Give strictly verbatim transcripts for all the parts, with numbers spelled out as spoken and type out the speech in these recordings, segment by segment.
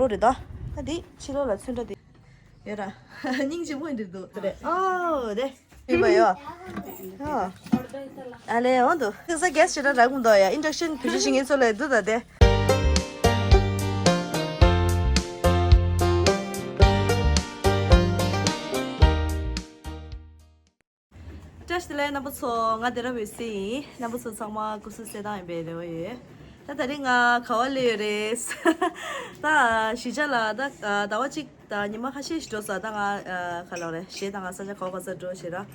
ལོ་རེད་ད། ད་འདི་ཕྱི་ལོགས་ལ་ཚོན་ཁྲ་དེ། ཡོད་ར། སྙིང་རྗེ་མོ་འདིར་འདུག་དེ་རེད། ཨོ་དེ། ཡིན་པ་ཡོད། ཨོ། ཨ་ལེ་འོང་དུ། ཁ་སང་གེ་སི་ཞེ་དྲག་རག་མི་འདུག་ཡ། ཨིན་ཊྲོ་ཌག་ཤན་བེད་སྤྱོད་བྱེད་མཁན་ཚོ་ལ་འདུག་ད་དེ། བཀྲ་ཤིས་བདེ་ལེགས་རྣམ་པ་ཚོ། ང་སྡེ་ར་འོད་ཟེར་ཡིན། རྣམ་པ་ཚོ་ཚང་མ་སྐུ་གཟུགས་གསལ་ཐང་ཡིན་པའི་རེ་བ་ཡོད། ད་ད་རིང་ང་ག་བ་སླེབས་ཡོད་རེད། ད་གཞིས་ཆགས་ལ་ད་ཟླ་བ་གཅིག་དང་ཉི་མ་ཁ་ཤས་ཤིག་འགྲོ་ས། ད་ང་ག་ལབ་རེད། གཞས་དང་ང་ས་ཆ་ག་བ་ག་ས་འགྲོ་བྱེད་ར།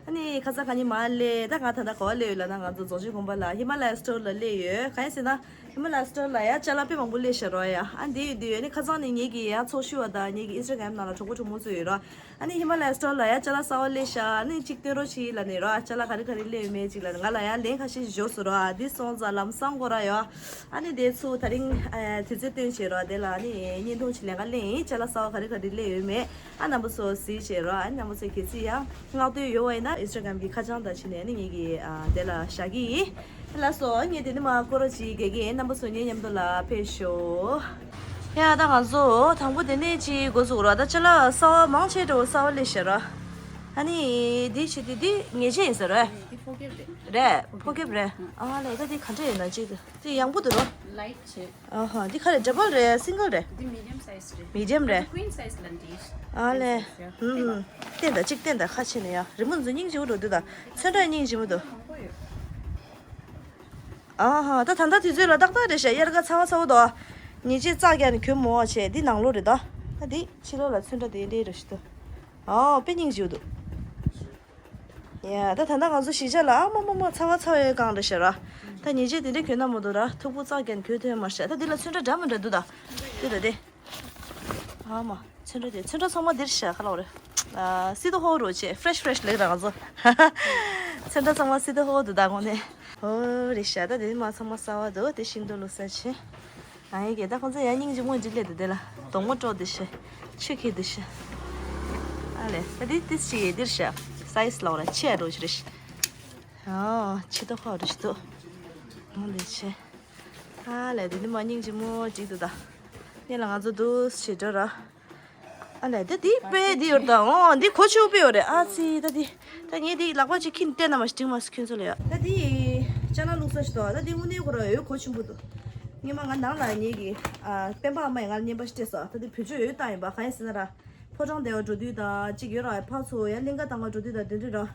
ཨ་ནི་ཁ་སང་ཁ་ཉིན་མར་སླེབས། ད་ང་ད་ལྟ་ག་བ་སླེབས་ཡོད་ལབ་ན། ང་ཚོ་རྫོང་ཆེན་དགོན་པ་ལ་ཧི་མ་ལ་ཡ་སི་ཊོར་ལ་སླེབས་ཡོད། གང་ཡིན་ཟེར་ན་ཧི་མ་ལ་ཡ་སི་ཊོར་ལ་ཡ་ཅ་ལག་དཔེ་མང་པོ་སླེབས་ཤག་ར་ཡ། ཨ་འདི་ཡོད་འདི་ཡོད། ཨ་ནི་ཁ་སང་ནས་ངེད་ཀྱི་ཡ་ཚོགས་ཞུགས་པ་དང་ངེད་ཀྱི་ཨིན་སི་ཊ་གྷ་རམ་ནང་ལ་གྲོགས་པོ་གྲོགས་མོ་ཚོ་ཡོད་ར། ཨ་ནི་ཧི་མ་ལ་ཡ་སི་ཊོར་ལ་ཡ་ཅ་ལག་གསར་པ་སླེབས་ཤག་ཨ་ནི་གཅིག་སྟོན་རོགས་བྱེད་ལབ་ནས་ར། ཅ་ལག་ག་རེ་ག་རེ་སླེབས་ཡོད་མེད་ཅིག་ལབ་ནས། ང་ལ་ཡ་ལན་ཁ་ཤས་ཤིག་འབྱོར་སོང་ར། འདི་སོང་ཙང་ལམ་སང་གོ་ར་ཡོད། ཨ་ནི་དེ་ཚོ་ད་རིང་ཨ་དུས་ཚོད་བཏོན་བྱས་ར། དེ་ལ་ཨ་ནི་བརྙན་ཐུང་ཅིག་ལེན་ག་སླེབས་ཡིན། ཅ་ལག་གསར་པ་ག་རེ་ག་རེ་སླེབས་ཡོད་མེད། ཨ་རྣམ་པ་ཚོ་གཟིགས་བྱས་ར། ཨ་ནི་རྣམ་པ་ཚོས་གལ་སྲིད་ཡང་མངགས་འདོད་ཡོད་པ་ཡིན་ན་ཨིན་སི་ཊ་གྷ་རམ་གྱི་ཁ་བྱང་དང་བྱས་ནས་ཨ་ནི་ངེད་ཀྱི་ཨ་དེ་ལ་བཞག་གི་ཡིན། ལགས་སོ། ངས་དེ་ནས་མར་སྐོར་ར་ཅིག་རྒྱག་གི་ཡིན། རྣམ་པ་ཚོ་ངའི་མཉམ་དུ་ལ་ཕེབས་ཤོག་ཡ་ད་ང་ཚོ་དང་པོ་དེ་ནས་ཅིག་འགོ་འཛུགས་ར། ད་ཅ་ལག་གསར་པ་མང་ཆེ་འགྲོ་གསར་པ་སླེབས་ཤག་ར། ཨ་ནི་འདི་ཆེ་དེ་འདི་ངེས་ཅན་ཡིན་ས་རེད། འདི་ཕོ་ཁེབས་རེད། རེད། ཕོ་ཁེབས་རེད། ཨ་ལས། ད་འདི་ག་འདྲ་ཡིན་ན་ཅིག་འདི་ཡང་པོ་འདུག་ར། ལའིཊ་བྱས། ཨ་ཧ། འདི་ག་རེ་ཌབ་བལ་རེད། སིང་གལ་རེད། འདི་མི་ཌི་ཡམ་སའི་ཛི་རེད། མི་ཌི་ཡམ་རེད། ཀུ་ཨིན་སའི་ཛི་ལབ་འདི། ཨ་ལས། ཧུམ། བསྟན་དང་གཅིག་བསྟན་དང་ཁ་ཕྱེ་ནས་ཡ། རི་མོ་འཛུ་སྙིང་རྗེ་པོ་འགྲོ་འདུག་ད། ཚོན་ཁྲ་སྙིང་རྗེ་མོ་འདུག་མང་པོ་ཡོད། ཨ་ཧ། ད་ད་ལྟ་དུས་ཚོད་ལ་ཏག་ཏག་རེད་ཤག་དབྱར་ཁ་ཚ་བ་ཚ་བོ་འདུག་ཉིན་ཅིག་ཙག་རྒྱག་ནས་གྱོན་མོ་བྱས། འདི་ནང་ལོགས་རེད་ད། ད་འདི་ཕྱི་ལོགས་ལ་ཚོན་ཁྲ་དེ་འདྲའི་རེ་ཞིག་འདུག་ཨོ་དཔེ་སྙིང་རྗེ་པོ་འདུག་ཡ་ད་ད་ལྟ་ང་ཚོ་གཞིས་ཆགས་ལ་ཨ་མ་མ་མ་ཚ་བ་ཚ་བའི་སྒང་རེད་ཤག་ར། ད་ཉིན་རྗེས་དེ་འདྲའི་གྱོན་ན་མ་འདུག་ར། མཐུག་པོ་ཙག་རྒྱག་གྱོན་ཐུབ་ཡ་མ་རེད་ཤག་ད་འདི་ལ་ཚོན་ཁྲ་འདྲ་མི་འདྲ་འདུག་ད་འདི་ད་འདི། ཨ་མ་ཚོན་ཁྲ་དེ་ཚོན་ཁྲ་ཚང་མ་འདིར་ཤག་ག་ལབ་རེད། ཨ་སི་ཏུ་ཧོ་རུ་ཆེ་ཧྥི་རེ་ཤི་ཧྥི་རེ་ཤི་ལེགས་ར་ང་ཚོ། ཚོན་ཁྲ་ཚང་མ་སི་ཏུ་ཧོ་འདུག་ད་དངོས་གནས། ཧོ་རེད་ཤག་ད་དེ་མ་ཚང་མ་གསར་པ་འདུག་དེ་ཤིང་ཏོག་བླུགས་ས་ཆེ། ཨ་ཡེ་གེ་ད་ཁོང་ཚོ་ཡང་སྙིང་རྗེ་མོ་འདི་སླེབས་འདུག་དེ་ལ་དོག་མོ་དཀྲོག་འདི་ཤི། ཆུ་ཁྱེར་འདི་ཤི། ཨ་ལས། ད་འདི་ཏིས་ཅི་ཡེ་འདིར་ཤི། སའི་ཟི་ལོག་ར་ཆེ་རོ་ཅི་རེ་ཤི། ཨོ་ཆེ་ཏོ་ཁོ་རེ་ཤི་ཏོ། མོ་འདི་ཆེ། ཨ་ལས། འདི་འདི་མ་སྙིང་རྗེ་མོ་ཅིག་འདུག་ད། ངས་ལ་ང་ཚོ་འདུག་ཞེ་དྲག་ར། ཨ་ལས། ད་འདི་དཔེ་འདི་ཡོད་ད། ཨོ་འདི་གོ་ཆེ་པོ་དཔེ་ཡོད་རེད། ཨ་ཙི་ད་འདི། ད་ངས་འདི་ལག་པ་ཅིག་ཁྱིན་བལྟས་ན་མ་ཤི་འགྲིག་མ་སི་ཁྱོད་ཚོ་ལ་ཡ། ད་འདི་ཅ་ལག་བླུགས་ས་ཞིག་འདུག་ད་འདི་དངོས་གནས་ཁོ་ར་འོད་གོ་ཆེན་པོ་འདུག་སྔོན་མ་ང་ནང་ལ་ངེད་ཀྱི་ཨ་སྤེན་པ་ཨ་མ་ཡིས་ང་ལ་རྔན་པ་ཞིག་སྤྲད་སོང་། ད་འདི་བེད་སྤྱོད་འོས་བཏང་ཡིན་པ། གང་ཡིན་ཟེར་ན་ར། ཕོ་བྲང་སྡེ་བ་འགྲོ་དུས་དང་ཅིག་ཡོད་ར། ཕར་ཚུར་ཡ་གླིང་ག་ཐང་ག་འགྲོ་དུས་དང་དེ་འདྲ་ར།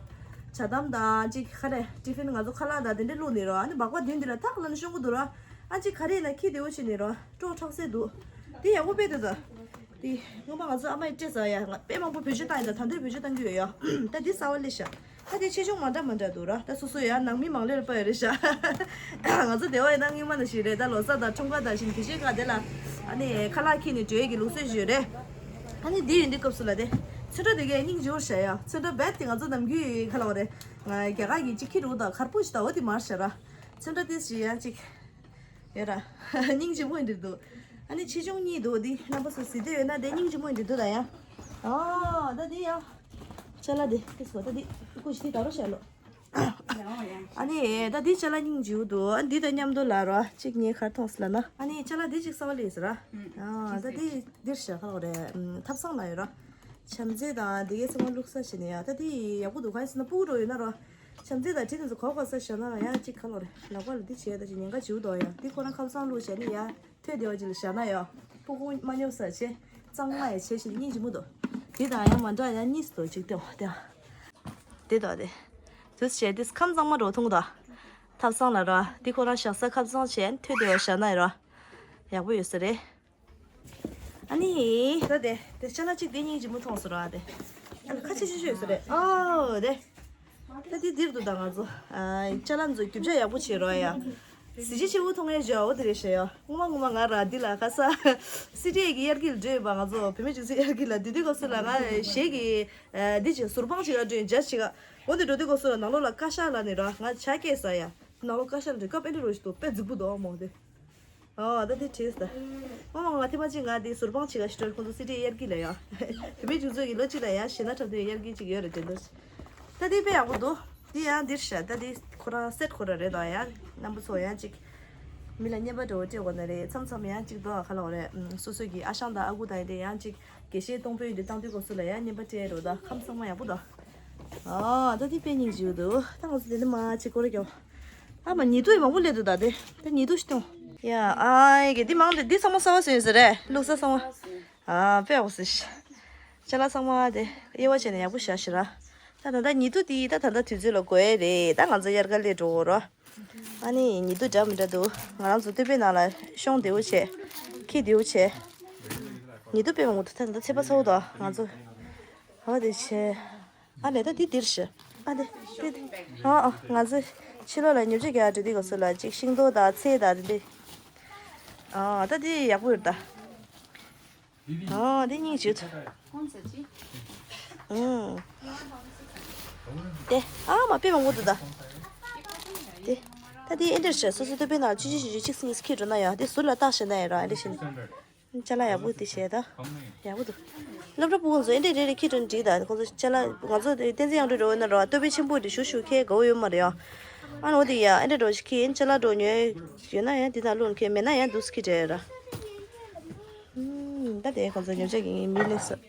ཇ་དམ་དང་ཅིག་ག་རེ་ཏི་ཕིན་ང་ཚོ་ཁ་ལག་དང་དེ་འདྲ་བླུགས་ནས་ར། ཨ་ནི་སྦག་སྦག་མདུན་འདི་ལ་ཐག་ལ་ནི་ཤོང་གི་འདུག་ར། ཨ་ཅིག་ག་རེ་ཡིན་ན་ཁྱི་བདེ་བོ་བྱས་ནས་ར། སྤྲོ་འཁྲག་སེ་འདུག་དེ་ཡག་པོ་དཔེ་འདུག་ད། དེ་སྔོན་མ་ང་ཚོ་ཨ་མ་ཡིས་སྤྲད་ས་ཡ། ང་དཔེ་མང་པོ་བེད་སྤྱོད་བཏང་ཡིན་ད། ད་འདིར་བེད་སྤྱོད་བཏང་གི་ཡོད་ཡ། ད་འདི་གསར་པ་སླེབས་ཤག་ད་དེ་ཆེ་ཆུང་མ་འདྲ་མ་འདྲ་འདུག་ར། ད་སོ་སོ་ཡ་ནང་མི་མང་ལོས་ལ་པ་ཡོད་རེད་ཤག་ང་ཚོ་སྡེ་བ་ཡིན་ན་སྔོན་མ་ནང་བཞིན་རེད། ད་ལོ་གསར་དང་འཁྲུངས་སྐར་དང་བཞིན་དེ་བཞིན་ག་དེ་ལ་ཨ་ནི་ཁ་ལག་ཁྱེར་ནས་འགྲོ་ཡས་ཀྱི་ལུགས་སྲོལ་ཞིག་ཡོད་རེད། ཨ་ནི་འདི་ཡིན་དུས་སྐབས་སུ་ལ་དེ་ཚོན་ཁྲ་དེ་གས་སྙིང་རྗེ་པོ་ཤ་ཡ། ཚོན་ཁྲ་རྦད་དེ་ང་ཚོ་ནམ་རྒྱུན་ཁ་ལག་རེད། ང་རྒྱ་གར་གྱི་ཅིག་ཁྱི་རུ་དང་ཁར་པོ་ཞིག་ད་འོ་དེ་མར་ཤ་ར། ཚོན་ཁྲ་དེ་ཞིག་ཡ་ཅིག་ཡོད་ར། སྙིང་རྗེ་མོ་ཡིན་འདྲ་འདུག་ཨ་ནི་ཆེ་ཆུང་གཉིས་འདུག་འདི་རྣམ་པ་ཚོ་གཟིགས་འདོད་ཡོད་ན་དེ་སྙིང་རྗེ་མོ་ཡིན་འདྲ་འདུག་ད་ཡ། ཨ་ད་འདི་ཡ། ཅ་ལག་འདི་ཏིས་བ་ད་འདི་ཀུ་ཤི་འདི་ད་རོ་བྱས་ལོ། ཨ་ནི་ད་འདི་ཅ་ལག་སྙིང་རྗེ་པོ་འདུག་ཨ་འདི་དང་མཉམ་དུ་ལ་ར་གཅིག་ངས་གར་མཐོང་སི་ལ་ན། ཨ་ནི་ཅ་ལག་འདི་གཅིག་གསར་པ་སླེབས་སི་ར། ཨ་ད་འདི་འདིར་བཞག་ཁ་ལོ་རེད། ཐབ་ཚང་ལ་ཡོད་ར། བྱམས་བརྩེ་དང་འདི་གའི་ཚང་མ་བླུགས་ས་བྱས་ནས་ཡ། ད་འདི་ཡག་པོ་འདུག་གང་ཡིན་ཟེར་ན་སྤུ་གུ་འགྲོ་ཡོད་ན་ར། བྱམས་བརྩེ་དང་བྲིས་དེ་ཚོ་གོ་གོ་ས་བཞག་ན་ཡང་གཅིག་ཁ་ལོ་རེད། ལག་པ་ལ་འདི་བྱས་ད་ཅིག་ཉེན་ཁ་བྱེད་འདུག་ཡ། འདི་ཁོ་རང་ཁབ་བཟང་བླུགས་བྱས་ནི་ཡ་ཐོད་དེ་བ་ཅིག་ལ་བཞག་ན་ཡ། སྤུ་གུ་མ་ཉོབ་ས་བྱས། གཙང་མ་ཡ་བྱས་བྱས་སྙིང་རྗེ་མོ་འདུག་འདི་དང་ཡང་མ་འདྲ་ཡ་གཉིས་སུ་འདུག་གཅིག་ལྟེ་བ་ལྟེ་བ། འདི་དང་འདི། དུས་བྱས་འདི་ཁམས་གཙང་མ་འགྲོ་ཐུང་དང་། ཐབ་ཚང་ལ་ར་འདི་ཁོ་རང་བཞག་ས་ཁབ་བཟང་བྱས་ཐོད་དེ་བ་བཞག་ན་ཡ་ར། ཡག་པོ་ཡོད་ས་རེད། ཨ་ནི། ད་དེ་དེ་ཅ་ལག་གཅིག་དེ་སྙིང་རྗེ་མོ་མཐོང་སོང་ར་དེ། ཨ་ནི་ཁ་ཆེ་ཆེ་ཆེ་ཡོད་ས་རེད། ཨོ་དེ། ད་དེ་འདིར་འདུག་ད་ང་ཚོ། ཨ་ཅ་ལག་ཚོ་རྒྱུ་ཆ་ཡག་པོ་བྱེད་རོགས་ཡ། གཟི་བརྗིད་ཆེ་བོ་མཐོང་ཡ་བྱ་འོ་དེ་རེད་ཤེས་ཡ། སྔོན་མ་སྔོན་མ་ང་ར་འདི་ལ་ཁ་ས། སི་ཏྲི་ཡ་གི་དབྱར་སྐྱིད་ལ་འགྲོ་ཡོད་པ། ང་ཚོ་བུད་མེད་ཅུ་ཚོད་དབྱར་སྐྱིད་ལ་འདི་དུས་སྐབས་སུ་ལ་ང་གཞས་ཀྱི། ཨ་འདི་ཅིག་ཟུར་དཔང་ཅིག་ལ་འགྲོ་ཡིན་ཇ་ཅིག་ག་འོ་འདི་འགྲོ་དུས་སྐབས་སུ་ལ་ནང་ལོགས་ལ་ཀ་ཤ་ལ་ནི་ར་ང་ཇ་སྐྱེས་ས་ཡ། ནང་ལོགས་ཀ་ཤ་ལ་འགྲོ་སྐབས་ཨེ་འདྲ་རོ་ཞིག་འདུག་དཔེ་རྫིག་པོ་འདུག་ཨ་མོ་དེ། ཨོ་ད་དེ་བྲིས་ད། ཨོ་ང་ཐེངས་མ་གཅིག་ང་དེ་ཟུར་དཔང་བྱེད་ག་ཞིག་འགྲོ། ཁོང་ཚོ་སི་ཏྲི་དབྱར་སྐྱིད་ལ་ཡ། བུད་མེད་ཆུང་ཚོ་གི་ལོ་གཅིག་ལ་ཡ་གཞས་སྣ་འཁྲབ་སྟོན་དབྱར་སྐྱིད་ཅིག་ཡོད་རེད་དེ་འདྲ། ད་དེ་དཔེ་ཡག་པོ་འདུག་དེ་ཡང་འདིར་བཞག་ད་དེ་ཁོ་རང་སེ་ཊི་ཁོ་རང་རེད་དོ་ཡ། རྣམ་པ་ཚོ་ཡང་གཅིག་མི་ལ་རྔན་པ་འདྲ་བོ་སྤྲད་དགོས་ན་རེད། མཚམས་མཚམས་ཡང་གཅིག་འདུག་ག་ལ་བ་རེད། ཨུམ། སོ་སོ་གི་ཨ་ཞང་དང་ཨ་ཁུ་དང་ཡིན་དེ་ཡང་གཅིག་དགེ་བཤེས་གཏོང་ཕོད་ཡིན་དེ་བཏང་དུས་སྐབས་སུ་ལ་ཡང་རྔན་པ་སྤྲད་རོགས་ད། ཁམས་ཚང་མ་ཡག་པོ་འདུག་ཨ་ད་དེ་དཔེ་སྙིང་རྗེ་འདུག་ད་ང་ཚོ་དེ་ནས་མ་གཅིག་སྐོར་ར་རྒྱོབ། ཨ་མ་ཉི་གདུགས་ཡི་མང་པོ་སླེབས་འདུག་ད་དེ་ད་ཉི་གདུགས་ཤི་སྟོང་། ཡ་ཨ་ཡི་གེ་འདི་མང་དེ་འདི་ཚང་མ་གསར་བ་ཟོས་ཡིན་ས་རེད། བླུགས་ས་ཚང་མ། ཨ་དཔེ་ཡག་པོ་ཟེར་ཤག་ཅ་ལག་ཚང་མ་དེ་དབྱེ་བ་བྱས་ནས་ཡག་པོ་བཞག་ཤག་ར། ད་ད་ལྟ་ཉི་གདུགས་དེ་ད་ད་ལྟ་དུས་ཚོད་ལ་དགོས་ཡས་རེད། ད་ང་ཚོ་དབྱར་ཁ་སླེབས་འགྲོ་གི་རེད། ཨ་ནི་ཉི་གདུགས་འདྲ་མི་འདྲ་འདུག་ང་རང་ཚོ་སྟོད་པའི་ནང་ལ་ཤོང་བདེ་བོ་བྱས། ཁྱི་བདེ་བོ་བྱས། ཉི་གདུགས་དཔེ་མང་པོ་འདུག་ད་ད་ལྟ་ཚེས་པ་ཚ་བོ་དང་ང་ཚོ། ཨ་དེ་བྱས། ཨ་ལས་ད་འདི་འདིར་ཤི། ཨ་དེ་དེ་དེ། ཨ་ཨ་ང་ཚོ་ཕྱི་ལོགས་ལ་ཉོ་ཆ་རྒྱག་འགྲོ་དུས་སྐབས་སུ་ལ་ཅིག་ཤིང་ཏོག་དང་ཚལ་དང་དེ་འདྲ། ཨ་ད་འདི་ཡག་པོ་ཡོད་ད། ཨ་འདི་སྙིང་རྗེ་ཡོད། ཨུམ། དེ་ཨ་མ་དཔེ་མང་པོ་འདུག་ད། དེ་ད་འདི་ཨེ་འདྲ་ཤི་སོ་སོ་སྟོད་པའི་ནང་ཅི་ཅི་ཞིག་རེ་གཅིག་སྙིང་ཁྱི་འགྲོ་ན་ཡང་དེ་ཟུར་ལ་བཏགས་ཤི་ན་ཡང་ར་ཨེ་འདྲ་ཤི་ན། ཅ་ལག་ཡག་པོ་དེ་བྱས་ད། ཡག་པོ་འདུག་སློབ་གྲྭ་ཕྲུ་གུ་ཚོ་ཨེ་འདྲས་རེ་རེ་ཁྱི་དྲུང་འགྲིག་ད་ཁོང་ཚོ་ཅ་ལག་ང་ཚོ་དེ་བསྟན་འཛིན་དབྱངས་སྒྲོན་འགྲོ་འོས་ན་ར་སྟོད་པའི་ཆེན་པོ་དེ་ཞུ་ཞུ་ཁྱེད་དགའ་བོ་ཡོད་མ་རེད་ཡ། ཨ་ནོ་དེ་ཡ་ཨེ་འདྲས་འགྲོ་ཞིག་ཁྱི་ཅ་ལག་འགྲོ་ཉོས་ཡོད་ན་ཡང་དེ་དང་བླུགས་ཁྱེད་མེད་ན་ཡང་འདུག་ཁྱི་དྲན་ཡོད་ར། ད་དེ་ཁོང་ཚོ་ཉོ་ཆ་གི་མི་སླེབས་སོང་།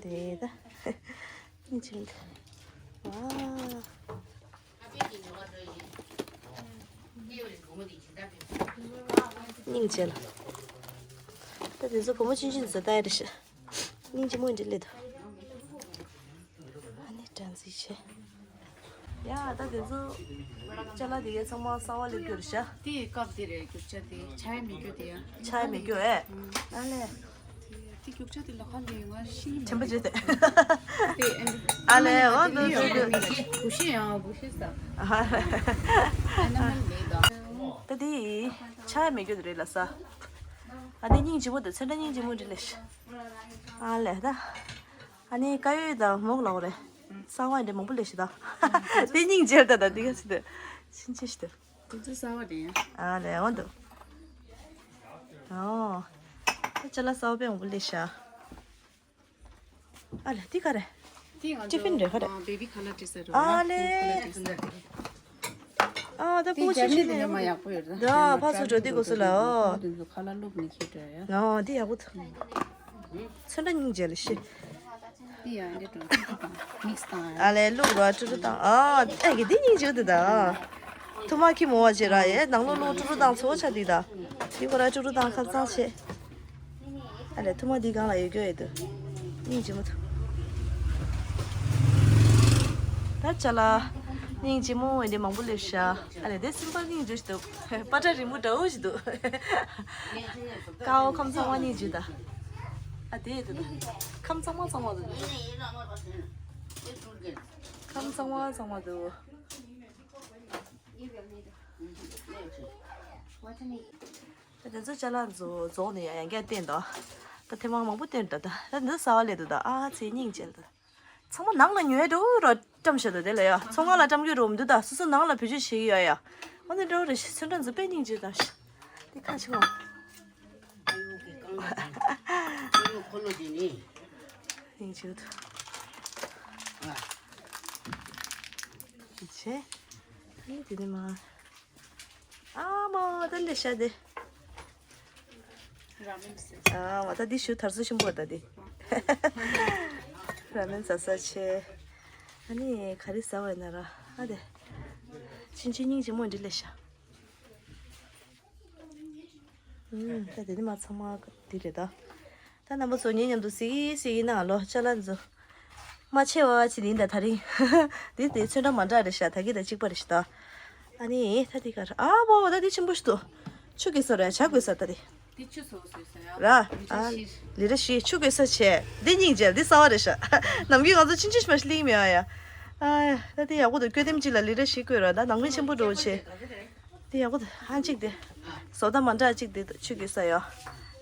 དེ་ད། སྙིང་རྗེ་འདུག་ཝ། སྙིང་རྗེ་ལ། ད་དེ་ཚོ་བུ་མོ་ཆུང་ཆུང་ཚོ་ལྟ་ཡ་རེད་ཤག་སྙིང་རྗེ་མོ་འདི་སླེབས་འདུག་ཨ་ནི་སྦྲང་རྩི་བྱས། ཡ་ད་དེ་ཚོ་ཅ་ལག་དེ་གའི་ཚང་མ་གསར་བ་སླེབས་རྒྱུ་རེད་ཤག་དེའི་སྐབས་དེ་རེད་རྒྱུ་ཆ་དེ་ཆ་ཡ་མི་རྒྱུ་དེ་ཡ། ཆ་ཡ་མི་རྒྱུ་ཨེ། ཨ་ལས། དེ་རྒྱུ་ཆ་དེ་ལ་ཁ་ལས་ང་ཤི་ནི་དྲན་པ་བརྗེད་དེ། དེ་ཨ་ལས་འོ་འདུག་འདུག་འདུག་བུ་ཤི་ཡང་བུ་ཤི་ས། ཨ་ན་མ་ལས་ད། ད་དེ་ཆ་ཡ་མི་རྒྱུ་དེ་རེད་ལ་ས། ཨ་དེ་སྙིང་རྗེ་མོ་དེ་ཚོན་ཁྲ་སྙིང་རྗེ་མོ་འདི་ལས་ཤི། ཨ་ལས་ད། ཨ་ནི་དཀར་ཡོལ་དང་མོག་ལོག་རེད། གསང་བ་འདི་མང་པོ་ལས་ཤི་ད། དེ་སྙིང་རྗེ་ད་ད་འདི་ག་ཚོད་དེ། ཕྱིན་ཆད་ཤི་དེ། དེ་ཚོ་གསར་བ་རེད། ཨ་ལས་འོ་འདུག་ཨོ། ད་ཅ་ལག་གསར་བ་དཔེ་མང་པོ་སླེབས་ཤག་ཨ་ལས་འདི་ག་རེད། དེ་ང་ཊི་ཕིན་ཚོ་རེད་ག་རེད། ཨ་བེ་བི་ཁ་ལར་ཊི་ཤར་ཊི་རེད། ཨ་ལས། ཁ་ལར་ཊི་ཤར་ཊི་རེད། ཨ་ད་དེ་སྤུ་ཅི་རྒྱབ་ཤི་ནས་དེ་ནས་ནས་མ་ཡག་པོ་ཡོད་རེད། ད་ཕ་ཚོ་འགྲོ་དུས་གོ་སོ་ལ་ཨོ། དེ་ཚོ་ཁ་ལར་བླུགས་ནས་ཁྱེར་འགྲོ་ཡ། ཨོ་འདི་ཡག་པོ་འདུག་ཚོན་ཁྲ་སྙིང་རྗེ་ལ་ཤི། འདི་ཡང་འདི་འགྲོ་ཊུ་ཊུ་དང་མིག་སི་དང་། ཨ་ལས་བླུགས་རོགས་ཊུ་ཊུ་དང་། ཨ་ཨེ་གི་འདི་སྙིང་རྗེ་འདུག་ད། ཐུ་མ་ཁྱི་མོ་བ་བྱེད་ར་ཡེ་ནང་ལོགས་ལོགས་ཊུ་ཊུ་དང་ཚོ་ཆ་འདི་ད། འདི་ཁོ་ར་ཊུ་ཊུ་དང་ཁ་ཚང་བྱེད། ཨ་ལས་ཐུ་མ་འདི་སྒང་ལ་ཡོད་རྒྱུ་ཡོད་འདུག་སྙིང་རྗེ་མོ་འདུག་ད་ཅ་ལག་སྙིང་རྗེ་མོ་འདི་མང་པོ་སླེབས་ཤག་ཨ་ལས་དེ་སིམ་པལ་སྙིང་རྗེ་ཞིག་འདུག་པ་ཏྲ་རི་མོ་འདྲ་བོ་ཞིག་འདུག་ཀ་བོ་ཁམས་ཚང་མ་སྙིང་རྗེ་ད། ཨ་དེ་དེ་ད། ཁམས་ཚང་མ་ཚང་མ་འདུག་ཁམས་ཚང་མ་ཚང་མ་འདུག་ད་དེ་ཚོ་ཅ་ལག་ཚོ་རྫོགས་ནས་ཡང་ཡང་བསྐྱར་བསྟན་དང་། ད་ཐེངས་མང་མང་པོ་བསྟན་ད་ད། ད་འདི་གསར་བ་སླེབས་འདུག་ད། ཨ་ཚེ་སྙིང་རྗེ་ད། ཚང་མ་ནང་ལ་ཉོས་འགྲོ་རོ་བཀྲམ་བཞག་འདུག་དེ་ལ་ཡ། ཚོང་ཁང་ལ་བཀྲམ་རྒྱུ་རོ་མི་འདུག་ད། སོ་སོ་ནང་ལ་བེད་སྤྱོད་བྱེད་ཀྱི་ཡོད་ཡ། ཨ་ནི་འགྲོ་རེ་ཚོན་ཁྲ་འཛུགས་པའི་སྙིང་རྗེ་ད། དེ་ཁ་ཆེ་བ། སྙིང་རྗེ་ད། ཡིན་ཆེ། ཨ་ནི་དེ་ནས་མ། ཨ་མ་ད་འདི་ཤ་དེ། ཨ་མ་ད་འདི་ཞུ་ཐར་སོ་ཤིང་པོ་ད་འདི། ར་མེན་ཟ་ས་ཆེ། ཨ་ནི་ག་རེ་ཟ་བ་ཡིན་ན་ར་ཨ་དེ། ཕྱིན་ཆད་སྙིང་རྗེ་མོ་འདི་ལས་ཤ། ཨུམ་ད་དེ་ནི་མ་ཚང་མ་འདི་རེད་ད། ད་རྣམ་པ་ཚོ་ངའི་མཉམ་དུ་གཟིགས་གཟིགས་ཡིན་ན་ལོ་ཅ་ལག་ཚོ། མ་ཆེ་བ་ཅི་ཡིན་ད་ད་རིང་། འདི་དེ་ཚོན་ཁྲ་མ་འདྲ་རེད་ཤག་ད་གི་ད་གཅིག་པ་རེད་ཤག་ད། ཨ་ནི་ད་འདི་ག་རེད། ཨ་བོ་ད་འདི་ཆེན་པོ་ཞིག་འདུག་ཆུ་གི་ས་རེད། ཇ་གི་ས་ད་འདི། འདི་ཆུ་སོ་སོ་ས་ཡ། ར། ཨ་ལི་ར་ཤི་ཆུ་གི་ས་ཆེ། འདི་སྙིང་རྗེ་འདི་གསར་བ་རེད་ཤག་ནམ་རྒྱུན་ང་ཚོ་ཆུང་ཆུང་ཞིག་མ་ཞིག་ལིང་མེད་ཨ་ཡ། ཨ་ད་འདི་ཡག་པོ་འདུག་སྐྱོ་དེམ་ཅིག་ལ་ལི་ར་ཤི་བསྐོལ་ར་ད་ནང་མི་ཆེན་པོ་འགྲོ་ཆེ། འདི་ཡག་པོ་འདུག་ཨ་གཅིག་འདི། བཟོ་ལྟ་མ་འདྲ་གཅིག་འདི་འདུག་ཆུ་གི་ས་ཡ།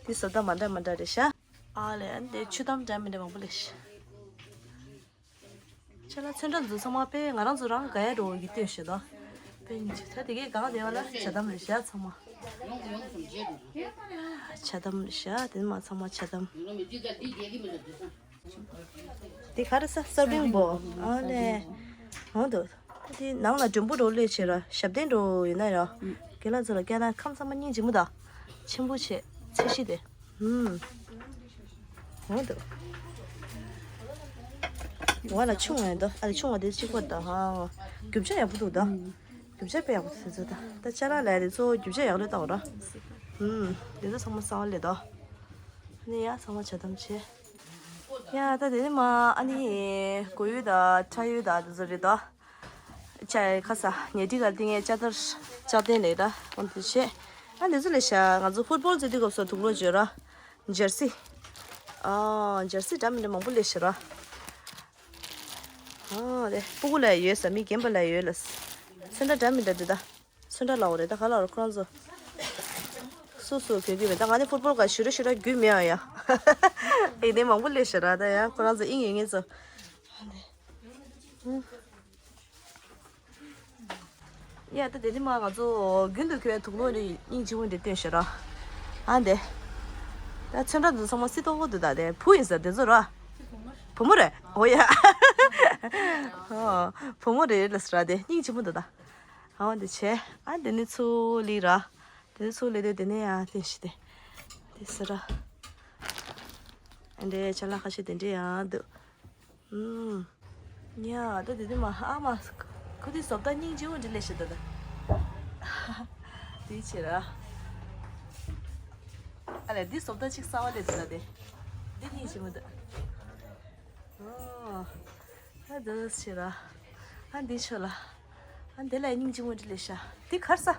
འདི་བཟོ་ལྟ་མ་འདྲ་མ་འདྲ་རེད་ཤག་ཨ་ལས་འདི་ཆུ་དམ་འདྲ་མི་འདྲ་མང་པོ་ལས་ཤག་ཅ་ལག་ཚོན་ཁྲ་འཛུགས་ཚང་མ་དཔེ་ང་རང་ཚོ་རང་ག་ཡ་འགྲོ་གི་ལྟོས་ཤིག་དང་། དཔེ་ཉིན་གཅིག་ད་དེ་གའི་གང་དེ་བ་ལ་ཇ་དམ་རེད་ཤག་ཚང་མ། ཇ་དམ་རེད་ཤག་དེ་མ་ཚང་མ་ཇ་དམ། འདི་ག་རེ་ཟ། སར་བིང་བོ། ཨ་ལས། འོང་དུ། འདི་ནང་ལ་མགྲོན་པོ་འགྲོ་ལོས་བྱེད་ར། ཞབས་བརྟན་འགྲོ་ཡོད་ན་ཡ། རྒན་ལགས་ཚོ་ལ་བསྐྱལ་ན་ཁམས་ཚང་མ་སྙིང་རྗེ་མོ་དང་། ཆེན་པོ་བྱེད། ཚད་གཞི་དེ། ཧུམ། འོང་དུ། ང་ལ་ཆུང་བ་ཡིན་དོ། ཨ་ལས་ཆུང་བ་དེ་གཅིག་པ་དང་། ཧ། རྒྱུ་ཆ་ཡག་པོ་འདུག་ད། རྒྱུ་ཆ་དཔེ་ཡག་པོ་འདུག་ཟེར་ཚོད་ད། ད་ཅ་ལག་ལས་དེ་ཚོ་རྒྱུ་ཆ་ཡག་ལོས་བཏང་བ་ར། ཧུམ། དེ་ཚོ་ཚང་མ་གསང་བ་ལས་དོ། ནི་ཡ་ཚང་མ་ཇ་དམ་བྱེད། ཡ་ད་དེ་ནི་མ་ཨ་ནི་གོ་ཡུལ་དང་ཁྲ་ཡུལ་དང་དེ་ཚོ་རེད་དོ། ཅ་ཁ་ས་ཉལ་ཁྲི་ག་ཏིང་ངེ་ཅ་ཏར་ཅ་ཏན་ལེ་ར་འོན་དུ་ཆེ། ཨ་འདི་ཚོ་ལེ་ཤ་ང་ཚོ་ཕུཊ་བོལ་རྩེ་དུས་སྐབས་སུ་དུག་ལོག་བརྗོད་ར། ཇར་སི། ཨ་ཇར་སི་འདྲ་མི་འདྲ་མང་པོ་ལེ་ཤ་ར། ཨ་དེ་སྤུ་གུ་ལ་ཡོད་ས་མི་རྒན་པ་ལ་ཡོད་ལ། ཚོན་ཁྲ་འདྲ་མི་འདྲ་འདི་ད། ཚོན་ཁྲ་ལའོ་རེད་ད་ག་ལ་ར་ཁོ་རང་ཚོ། སུ་སུ་གེ་གེ་བས་ད་ང་ནི་ཕུཊ་བོལ་ག་ཞུ་ར་ཞུ་ར་རྒྱུས་མེད་ཨ་ཡ། ཨེ་དེ་མང་པོ་ལེ་ཤ་ར་ད་ཡ་ཁོ་རང་ཚོ་ཨིན་ཡོད་ངེས་ཚོ། ཡ་ད་དེ་ནི་མ་ང་ཚོ་རྒྱུན་དུ་གྱོན་དུག་ལོག་ནི་སྙིང་རྗེ་བོ་འདི་སྟོན་ཤེས་ར། ཨ་འདི། ད་ཚོན་ཁྲ་འདི་ཚང་མ་སི་ཏོག་གོ་འདུག་ད་དེ་བུ་ཡིན་ས་དེ་ཚོ་ར། བུ་མོ་རེད་འོ་ཡ། ཨོ། བུ་མོ་རེད་ལ་ཟེར་ར་དེ་སྙིང་རྗེ་མོ་འདུག་ད། ཨ་འདི་བྱས་ཨ་འདི་ནི་ཚུ་ལི་ར། དེ་ཚུ་ལི་དེ་དེ་ནི་ཡ་དེ་ཤི་དེ། དེ་ཟེར་ར། ཨ་འདི་ཅ་ལག་ཁ་ཤས་དེ་འདྲས་ཡང་འདུག་ཨུམ། ཉ་ད་དེ་དུས་མ་ཨ་མ། ཁོ་དེ་བཟོ་ལྟ་སྙིང་རྗེ་བོ་འདྲ་ལས་ཤི་ད་ད། དེ་ཆེ་ར། ཨ་ལས་འདི་བཟོ་ལྟ་ཅིག་གསར་བ་ལས་ད་ད་དེ། འདི་སྙིང་རྗེ་མོ་ད། ཨོ། ཨ་འདི་ཆེ་ར། ཨ་འདི་ཆོ་ལ། ཨ་འདི་ལ་སྙིང་རྗེ་མོ་འདྲ་ལས་ཤ། འདི་གར་ས།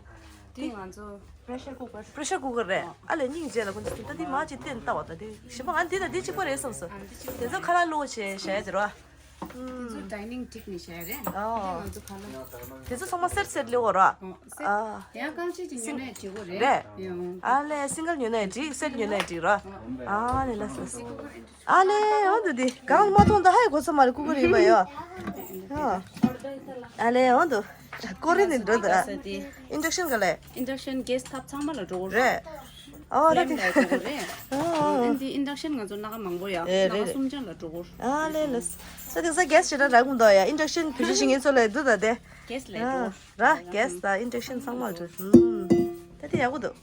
འདི་ང་ཚོ་པྲེ་ཤར་ཀུ་ཀར། པྲེ་ཤར་ཀུ་ཀར་རེད། ཨ་ལས་སྙིང་རྗེ་ལ་ཀུན་ཅི་ད་འདི་མ་ཅི་བསྟན་ལྟ་བ་ད་འདི་ཞིམ་པ་ང་འདི་ད་འདི་གཅིག་པ་རེད་བསམ་སོང་། དེ་ཚོ་ཁ་ལག་བླུགས་བྱས་བྱས་དེ་རོ། དེ་ཚོ་ཌའི་ནིང་ཊེབ་ནས་བྱས་རེད། ཨོ། དེ་ང་ཚོ་ཁ་ལག་དེ་ཚོ་ཚང་མ་སེར་སེར་ལེའོ་ར། ཨོ་སེར། ཨ། ཡང་རྐང་ཕྱེད་ཀྱི་ཉོས་ན་བྱེད་དགོས་རེད། རེད། ཡང་། ཨ་ལས་སིང་གལ་ཉོས་ན་འགྲིག་སེཊ་ཉོས་ན་འགྲིག་ར། ཨ་ལས་ལ་སོ་སོ། ཨ་ལས་འོང་དུ་དེ་གང་མ་མཐོང་ད་ཧའི་གོ་ས་མ་རེད་ཀུ་ཀུ་རེད་པ་ཡོ། ཨ་ལས་འོང་དུ། ཀོ་རི་ནས་འགྲོ་ད། ཨིན་ཌག་ཤན་ག་ལས། ཨིན་ཌག་ཤན་གེ་སི་ཐབ་ཚང་མ་ལ་འགྲོ་གི་རེད། ཨོ་ད་ཕི་ལེམ་ལ་འགྲོ་གི་རེད། ཨོ་ཨེ་འདི་ཨིན་ཌག་ཤན་ང་ཚོ་སྣ་ཁ་མང་པོ་ཡོད། རེད་རེད། སྣ་ཁ་གསུམ་ཅན་ལ་འགྲོ་གི། ཨ་ལས་ལས། ད་དེང་སང་གེ་སི་ཞེ་དྲག་རག་མི་འདུག་ཡ། ཨིན་ཌག་ཤན་བེད་སྤྱོད་བྱེད་མཁན་ཚོ་ལ་འདུག་ད་དེ། གེ་སི་ལས་འགྲོ་གི། ར་གེ་སི་དང་ཨིན་ཌག་ཤན་ཚང་མ་འགྲོ། ཧུམ། ད་དེ་ཡག་པོ་འདུག་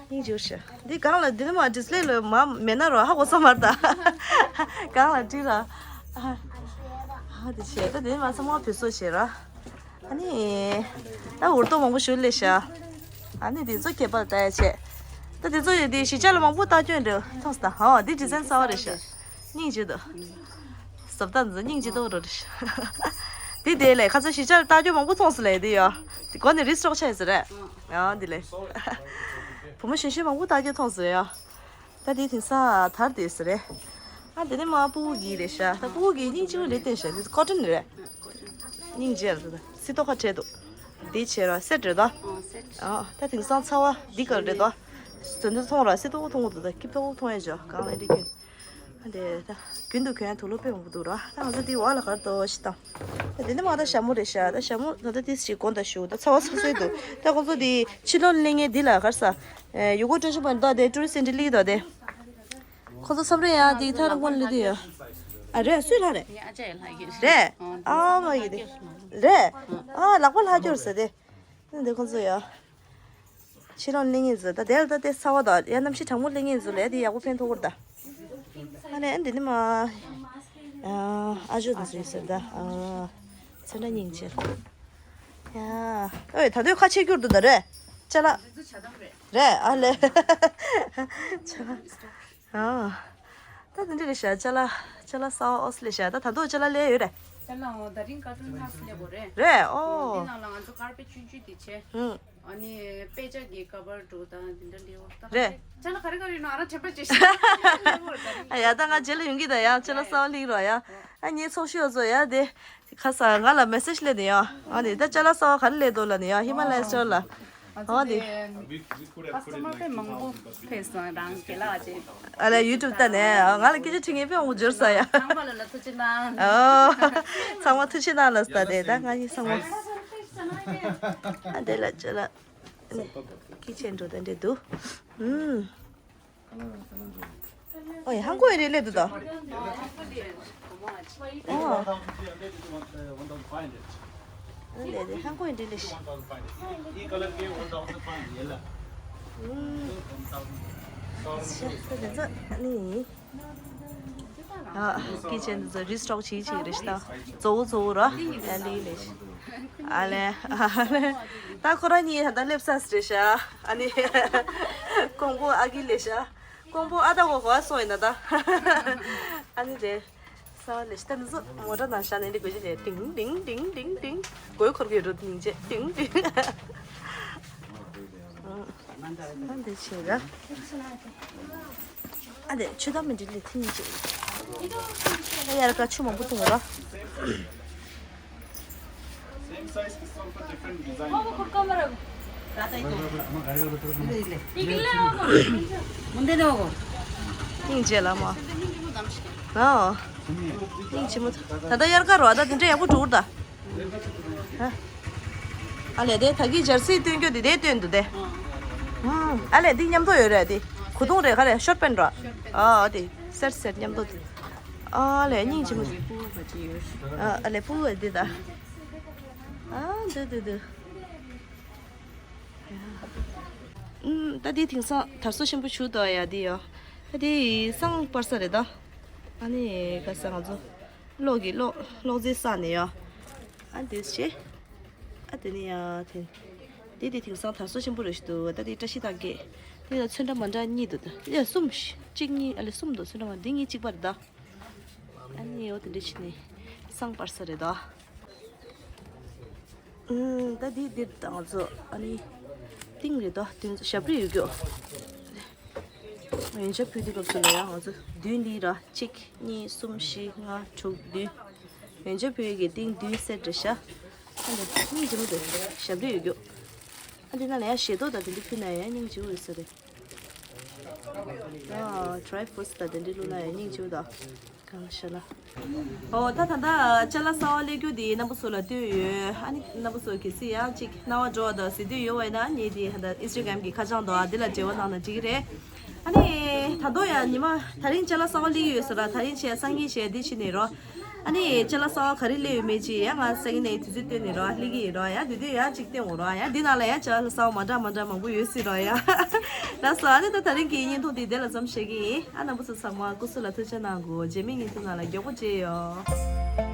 སྙིང་རྗེ་པོ་ཞེ། འདི་སྒང་ལ་འདི་ནི་མ་ཌིས་པ་ལེ་ལ་མ་མེད་ན་རོ་ཧ་གོ་ས་མ་རེད་ད། སྒང་ལ་འདི་ར། ཧ་འདི་བྱས་ད་འདི་ནི་མ་ཚང་མ་བེད་སྤྱོད་བྱས་ར། ཨ་ནི། ད་འུར་རྡོ་མང་པོ་ཞུ་ལེ་ཤ། ཨ་ནི་འདི་ཚོ་ཁྱད་པར་ལྟ་ཡ་བྱས། ད་འདི་ཚོ་ཡོད་འདི་གཞིས་ཆགས་ལ་མང་པོ་ལྟ་སྐྱོན་རེད་མཐོང་སོང་ད། ཧ་འདི་ཌི་ཛའིན་གསར་བ་རེད་ཤག་སྙིང་རྗེ་འདུག་བཟོ་ལྟ་འཛིན་སྙིང་རྗེ་ཏོག་རོ་རེ། དེ་དེ་ལས་ཁ་ཚ་གཞིས་ཆགས་ལྟ་རྒྱུ་མང་པོ་མཐོང་སོང་ལས་དེ་ཡོ། དེ་གོ་ནས་རིས་སྲོག་ཆགས་ཟེར་རེད། ཡང་དེ་ལས། བུ་མོ་གཞོན་གཞོན་མང་པོ་ལྟ་རྒྱུ་མཐོང་སོང་ཡོ། ད་དེ་དེང་སང་དར་དེ་ཟེར་རེད། ཨ་དེ་ནས་མ་སྤུ་གུ་གི་རེད་ཤག་ད་སྤུ་གུ་གི་སྙིང་རྗེ་མོ་རེད་བསྟན་ཤག་དེ་ཀོ་ཊོན་རེད། སྙིང་རྗེ་རེད་ད་སི་ཏོ་ཁ་བྲལ་འདུག་དེ་བྱས་ར་སེཊ་རེད་ད། ཨ་ད་དེང་སང་ཚ་བ་འདི་ག་རེད་ད། དོན་དུ་མཐོང་ར་སི་ཏོ་མཐོང་གི་འདུག་ད་སྐྱིབས་ཏོ་མཐོང་ཡ་ཇོ་གང་ལ་འདི་ཀྱི། འདི་ད་རྒྱུན་དུ་གྱོན་དུག་ལོག་དཔེ་མང་པོ་འདུག་ར། ད་ང་ཚོ་འདི་འོག་ལ་གར་དོ་ཞིག་དང་། ད་འདི་ནི་མ་ད་ཞྭ་མོ་རེད་ཤག་ད་ཞྭ་མོ་ད་ལྟ་ཏིས་ཞིག་དགོང་དག་ཞུ་ད་ཚ་བ་ཚ་སོས་འདུག་ད་ཁོང་ཚོ་འདི་ཕྱི་ལོགས་ལེན་མཁན་འདི་ལ་གར་ས། ཡུ་གུར་ཊི་ཤོབ་པ་འདུག་དེ་ཊུ་རི་སི་ཊི་སེན་ཊར་ལི་འདུག་དེ། ཁོང་ཚོ་མཚམས་རེ་ཡང་འདི་ཐ་རུ་ཀོན་ལི་དུ་ཡོད། ཨ་རེད་སུས་ལྷག་རེད། ངའི་ཨ་ཅག་ཡང་ལྷག་གི་རེད། རེད། ཨ་མ་ཡི་དེ། རེད། ཨ་ལག་པ་ལྷག་རྒྱུར་ཟེར་དེ། འདི་ཁོང་ཚོ་ཡོད། ཕྱི་ལོགས་ལེན་མཁན་ཚོ་ད་དེར་ད་དེ་ཚ་བ་དང་ཡང་གནམ་གཤིས་གྲང་མོ་ལེན་མཁན་ཚོ་ལ་ཡ་དེ་ཡག་པོ་ཕན་ཐོགས་ཀྱི་རེད་ད། ཨ་ནི་འདི་ནི་མ། ཨ་ཨ་ཇོ་དེ་ཚོ་ཡོད་ཟེར་ད། ཨ་ཚེ་འདྲ་སྙིང་རྗེ། ཡ། ཨོའི་ད་དུང་ཁ་ཕྱེ་རྒྱུར་འདུག་ད་རེད། ཅ་ལག་རེད་ཨ་ལེ། ཅ་ལག་ཨ། ད་དེ་འདྲ་རེད་ཤག་ཅ་ལག་ཅ་ལག་གསར་པ་ཨོ་སི་ལེ་ཤག་ད་ད་དུང་ཅ་ལག་ལས་ཡོད་རེད། ཅ་ལག་འོ་ད་རིང་ཀར་ཊུན་ཧ་སི་ལས་པོ་རེད། རེད་ཨོ། འདི་ནང་ལ་ང་ཚོ་ཀར་པེ་ཊི་ཆུང་ཆུང་དེ་བྱས། ཨུ། ཨ་ནི་དཔེ་ཆ་གི་ཀ་བར་འདྲ་དང་དེ་འདྲ་ལས་པོ་ད་རེད། ཅ་ལག་ག་རེ་ག་རེ་ཡོད་ན་ཨ་ར་དྲན་པ་བརྗེད་ཤག་ཨ་ཡ་ད་ང་རྗེས་ལ་ཡོང་གི་ད་ཡ་ཅ་ལག་གསར་པ་ལེན་རོགས་ཡ། ཨ་ངའི་ཚོགས་ཞུགས་ཚོ་ཡ་དེ། ཁ་ས་ང་ལ་མེ་སེ་ཇི་སླེབས་ནས་ཡ། ཨ་ནི་ད་ཅ་ལག་གསར་པ་ག་རེ་སླེབས་འདུག་ལབ་ནས་ཡ་ཧི་མ་ལ་ཡ་སི་ཊོར་ལ། ཨ་ནི། ཀ་སི་ཊ་མར་དཔེ་མང་པོ་ཕེབས་སོང་རང་རྒན་ལགས་ཀྱིས། ཨ་ལས་ཡུ་ཊུབ་ལྟ་ནས་ང་ལ་སྐད་ཆ་དྲི་མཁན་དཔེ་མང་པོ་འབྱོར་སོང་ཡ། ཚང་མ་ལ་ལ་ཐུགས་རྗེ་གནང་། ཨོ། ཚང་མ་ཐུགས་རྗེ་གནང་ལབ་ས་དེ་ད་ང་གཉིས་ཚང་མ། ཨ་དེ་ལ་ཅ་ལག་ཀི་ཆེན་འགྲོ་དེ་འདྲས་འདུག་ཨུམ། ཨོ་ཡ་ཧང་གོ་ཡི་རེད་ལེ་དུ་ད། ཨོ། ལེ་ལེ་ཧང་གོ་ཡི་འདྲི་ལེ་ཤི། ཨུམ། ཤ་ད་དེ་ཚོ་ནི། ཨ། ཀི་ཆེན་དེ་ཚོ་རི་སི་ཊོག་བྱེད་ཅིག་རེད་ཤི་ད། གཙོ་བོ་གཙོ་བོ་ར་ཨ་ལི་ལེ་ཤི། ཨ་ལེ་ཨ་ལེ། ད་ཁོ་རང་གཉིས་ད་སླེབས་ས་རེད་ཤ། ཨ་ནི་ཀོང་པོ་ཨ་གི་ལེ་ཤ། ཀོང་པོ་ཨ་ད་གོ་གོ་ཨ་སོང་ཡིན་ན་ད། ཨ་ནི་རེད། ས་བ་ལེ་ཤ་ད་ནི་ཚོ་མོ་ཊ་ནང་ཤ་ནི་ལི་གོ་ཅི་ལེ་ཏིང་ཏིང་ཏིང་ཏིང་ཏིང་། གོས་འཁོར་གི་རུ་ཏིང་ཅེ་ཏིང་ཏིང་། ཨ་འདི་ཆེ་ར། ཨ་འདི་ཆུ་དམ་མི་འདྲི་ལི་ཐིང་ཅེ། ཨ་ཡར་ཀ་ཆུ་མང་པོ་བཏུང་ར། Same size, but different design. སྙིང་རྗེ་ལ་མ། ཨ། སྙིང་རྗེ་མོ། ད་ལྟ་དབྱར་ཁ་རོ་ད་དེ་འདྲ་ཡག་པོ་འགྲོ་གི་རེད་ད། ཨ་ལས་དེ་ད་གི་ཇར་སི་སྟོན་རྒྱུ་དེ་དེ་སྟོན་འདུག་དེ། ཨ་ལས་འདི་མཉམ་དུ་ཡོད་རེད་དེ། གོས་ཐུང་རེད་ག་རེ་ཤོར་པན་ར། ཨ་དེ་སེར་སེར་མཉམ་དུ། ཨ་ལས་སྙིང་རྗེ་མོ། ཨ་ལས་ཕུ་བོ་འདི་ད། ཨ་འདི་འདི་འདི། ཨུམ། ད་འདི་དེང་སང་དར་སྲོལ་ཆེན་པོ་ཞིག་འདུག་ཡ་འདི་ཡ། ད་འདི་སང་སྤར་ས་རེད་ད། ཨ་ནི་ག་ས་ང་ཚོ་གློག་གི་གློག་གློག་རྫས་བསགས་ནས་ཡ། ཨ་འདི་བྱས། ཨ་དེ་ནི་ཡ་དེ། འདི་འདི་དེང་སང་དར་སྲོལ་ཆེན་པོ་རེད་ཞིག་འདུག་ད་འདི་བཀྲ་ཤིས་རྟགས་བརྒྱད། འདི་ལ་ཚོན་འདྲ་མ་འདྲ་གཉིས་འདུག་ད། ཡ་གསུམ། གཅིག་གཉིས་ཨ་ལེ་གསུམ་འདུག་ཚོན་འདྲ་མ་འདི་གཉིས་གཅིག་པ་རེད་ད། ཨ་ནི་འོ་དེ་འདྲ་བྱས་ནས་སང་སྤར་ས་རེད་ད། ཨུམ། ད་འདི་འདིར་ད་ང་ཚོ་ཨ་ནི་ཏིང་རེད་ད། དེ་ཚོ་ཞབས་བྲོ་ཡོད་རྒྱུ། ཡོན་ཆབ་ཕུལ་དུས་སྐབས་སུ་ལ་ཡང་ང་ཚོ་བདུན་འདི་ར། གཅིག་གཉིས་གསུམ་བཞི་ལྔ་དྲུག་བདུན། ཡོན་ཆབ་ཕུལ་གྱི་ཏིང་བདུན་སེར་རེད་ཤག་ཨ་ནི་སྙིང་རྗེ་མོ་འདུག་ཞབས་བྲོ་ཡོད་རྒྱུ། ཨ་འདི་ནང་ལ་ཡང་ཞལ་ཏོག་དང་དེ་འདྲ་ཕུལ་ན་ཡང་སྙིང་རྗེ་པོ་ཡོད་ས་རེད། ཨ། ཌ་རའི་ཕུ་རུ་ཊི་སི་དང་དེ་འདྲ་བླུགས་ན་ཡང་སྙིང་རྗེ་པོ་དང་། གང་ཤེས་ན། ཨོ་ད་ད་ལྟ་ཅ་ལག་གསར་པ་སླེབས་རྒྱུ་དེ་རྣམ་པ་ཚོ་ལ་སྟོན་ཡོད། ཨ་ནི་རྣམ་པ་ཚོ་གལ་སྲིད་ཡང་ཅིག་སྣང་བ་འགྲོ་བ་དང་གཟིགས་འདོད་ཡོད་པ་ཡིན་ན་ངའི་དེ་ད་ལྟ་ཨིན་སི་ཊ་གྷ་རམ་གྱི་ཁ་བྱང་དང་དེ་ལ་འབྲེལ་བ་གནང་ན་འགྲིག་གི་རེད། ཨ་ནི་ད་དུང་ཡང་ཉི་མ་དེ་རིང་ཅ་ལག་གསར་པ་སླེབས་ཀྱི་ཡོད་ས་ར། དེ་རིང་བྱས་སང་ཉིན་བྱས་འདི་བྱས་ནས་རོ། ཨ་ནི་ཅ་ལག་གསར་པ་ག་རེ་སླེབས་ཡོད་མེད་ཅིག་ཡང་ང་སང་ཉིན་ནས་དུས་ཚོད་བཏོན་ནས་རོ་སླེབས་ཀྱི་ཡིན་རོ། ཡང་དེ་དུས་ཡང་ཅིག་བསྟན་འོང་རོ། ཡང་འདི་ནང་ལ་ཡང་ཅ་ལག་གསར་པ་མ་འདྲ་མ་འདྲ་མང་པོ་ཡོད་སྲིད་རོ་ཡ། ལགས་སོ། ཨ་ནི་ད་དེ་རིང་གི་བརྙན་ཐུང་འདི་དེ་ལ་མཚམས་བཞག་གི་ཡིན། ཨ་རྣམ་པ་ཚོ་ཚང་མ་སྐུ་གཟུགས་ལ་ཐུགས་ཆེ་གནང་དགོས། རྗེས་མའི་བརྙན་ཐུང་ནང་ལ་མགྱོགས་པོ་མཇལ་ཡོང་།